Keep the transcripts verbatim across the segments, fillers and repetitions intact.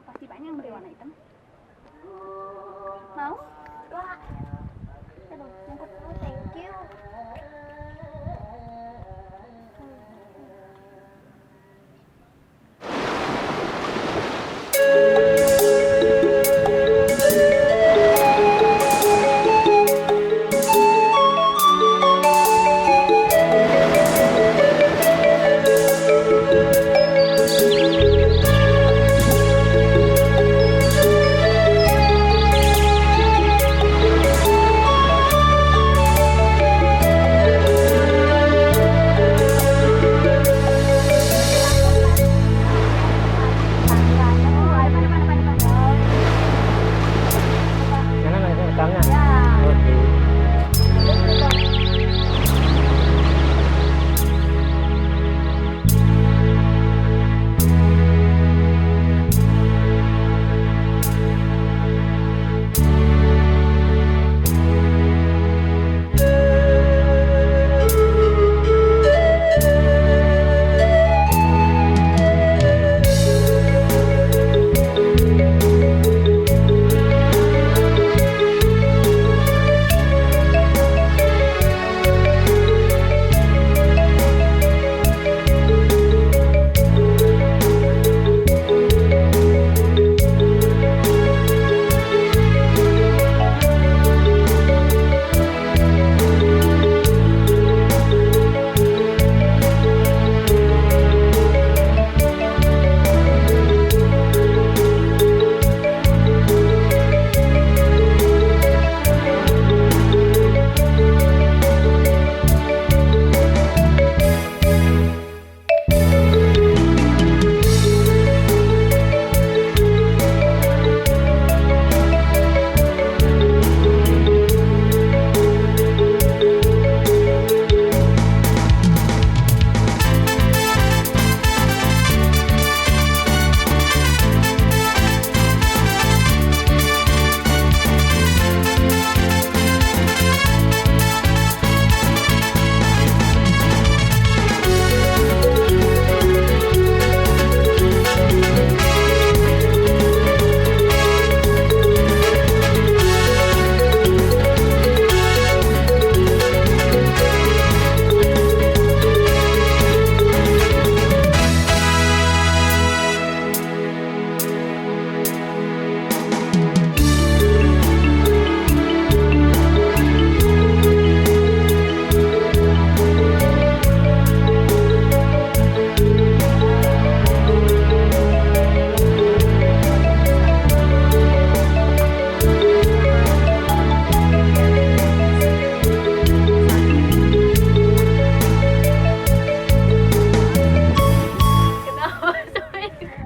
Pasti banyak yang beli warna hitam. Mau? Wah. Aduh, nyangkut. Oh, thank you. Jangan ada utangnya. Oke.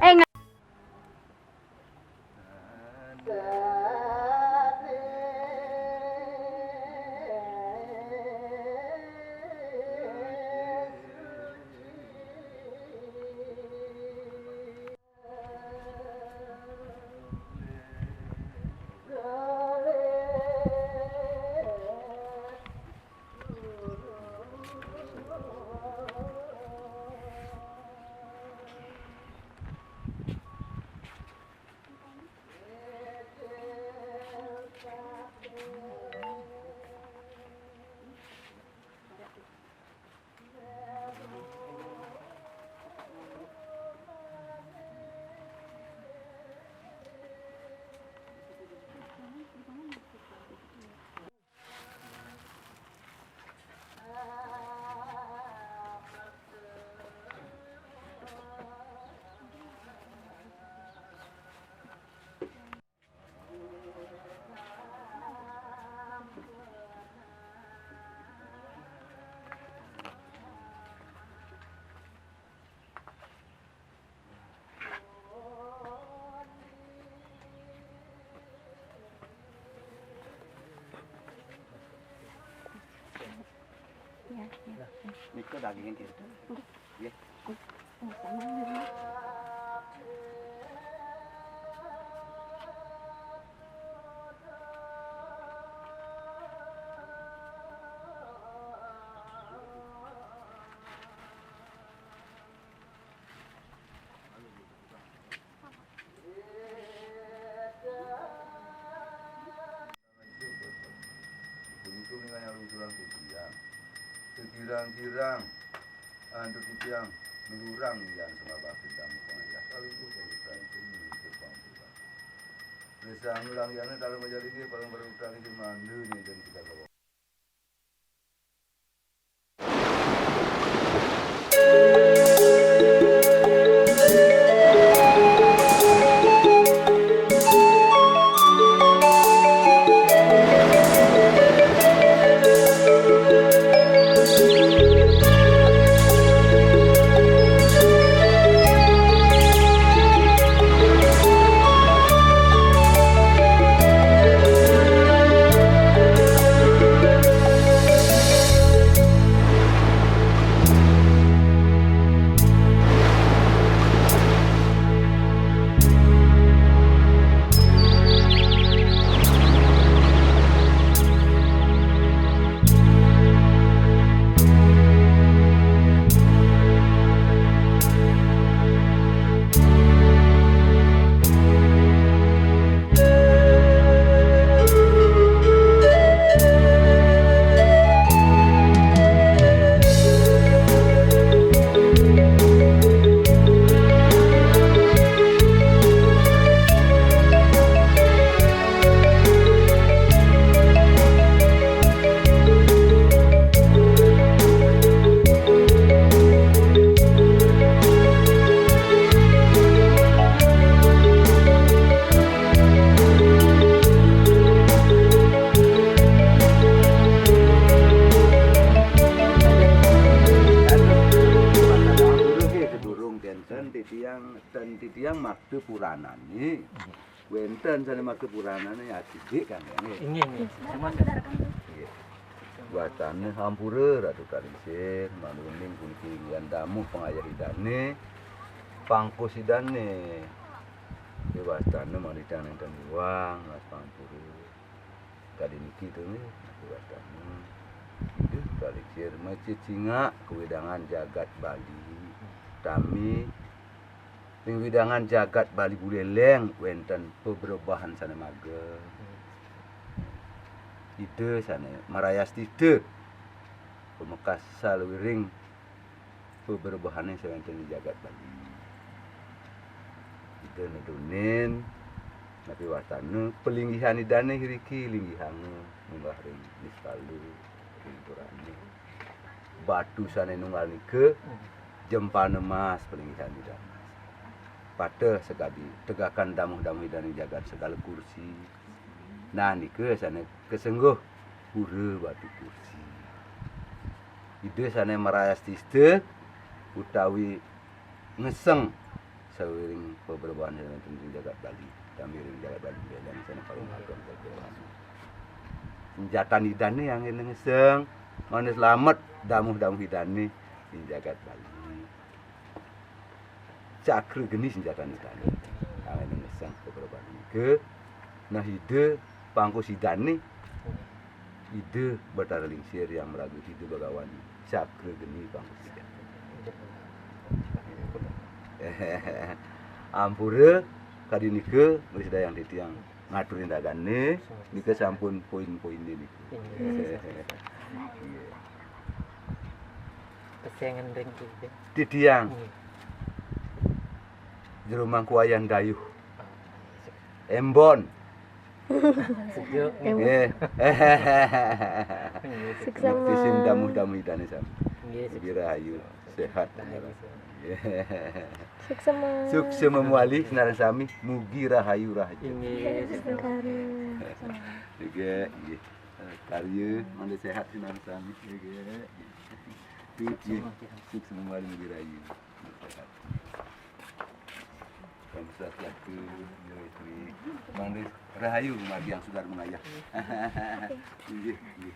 Eh, Ya, ya. Nah, niko dagingnya gitu. Nggih. Nggih. Oh, sama. Kirang-kirang antuk titiang nglurang yan sembah bakti damu pangayah. Saluruh pangayah ini sembah bakti. Desa ngulang yana dalam majalingge paling berutang di mandu ni dan kita bawa. Sedurung kenten titiang, ten titiang makta puranane. Wenten sane makta puranane, ya, sidik kan, ya, nggih. Inggih, inggih. Nggih. Wastane hampura Ratu Kalingsir, maduning puniki inggihan damuh pangayah Idane, pangkus Idane. Nggih, wastane mangda titiang nenten iwang, mas pampura. Kadi niki to nggih, niki wastane. Duh, Kalingsir, masih singak kawedangan jagat Bali. Tami ring wewidangan jagat Bali Buleleng wenten pabrebahan sane maga. Ida sane marayastita pamekas saluiring pabrebahane sane wenten ring jagat Bali. Ida nedunin, napi wastane, palinggihan Idane iriki linggihanga munggah ring niskala, ring purane. Batu sane nunggal nika, jempana mas palinggihan Idane. Pateh sakadi tegakan damuh-damuh Idane jagat segala kursi. Nah, nika sane kasengguh pura batu kursi. Ida sane marayastita utawi ngeseng saluiring pabrebahane wenten ring jagat Bali, tami ring jagat Bali Buleleng sane paling ageng pabrebahane. Senjatan Idane anggene ngeseng, mangda slamet damuh-damuh Idane ring jagat Bali. Cakra geni senjatan Idane. Anggene ngeseng pabrebahane nika. Nah, Ida pangkus Idane, Ida Batara Lingsir Hyang Maraga, Ida Bagawan Cakra Geni pangkus Idane. Ampura, kadi nika, mriki sedayang titiang ngaturin ragane, nika sampun poin-poinne nika. Inggih. Pesengan ring kidung. Titiang. Inggih. Jero Mangku Wayan Dayuh. Embon. Sejuk. Em- Nggih. Suksma. Mukti sing damuh-damuh Idane sami. Nggih, mugi rahayu, sehat. Rahayu, sehat. Nggih. Suksma. Suksma mawali sinareng sami, mugi rahayu, rahayu. Inggih. Suksma. Nggih, nggih. Karya mangda sehat sinareng sami. Nggih. Nggih. Suksma mawali, mugi rahayu. Sehat. Om Swastiastu, Jero Istri. Mangda rahayu margiang sugar mengayah. Inggih, inggih.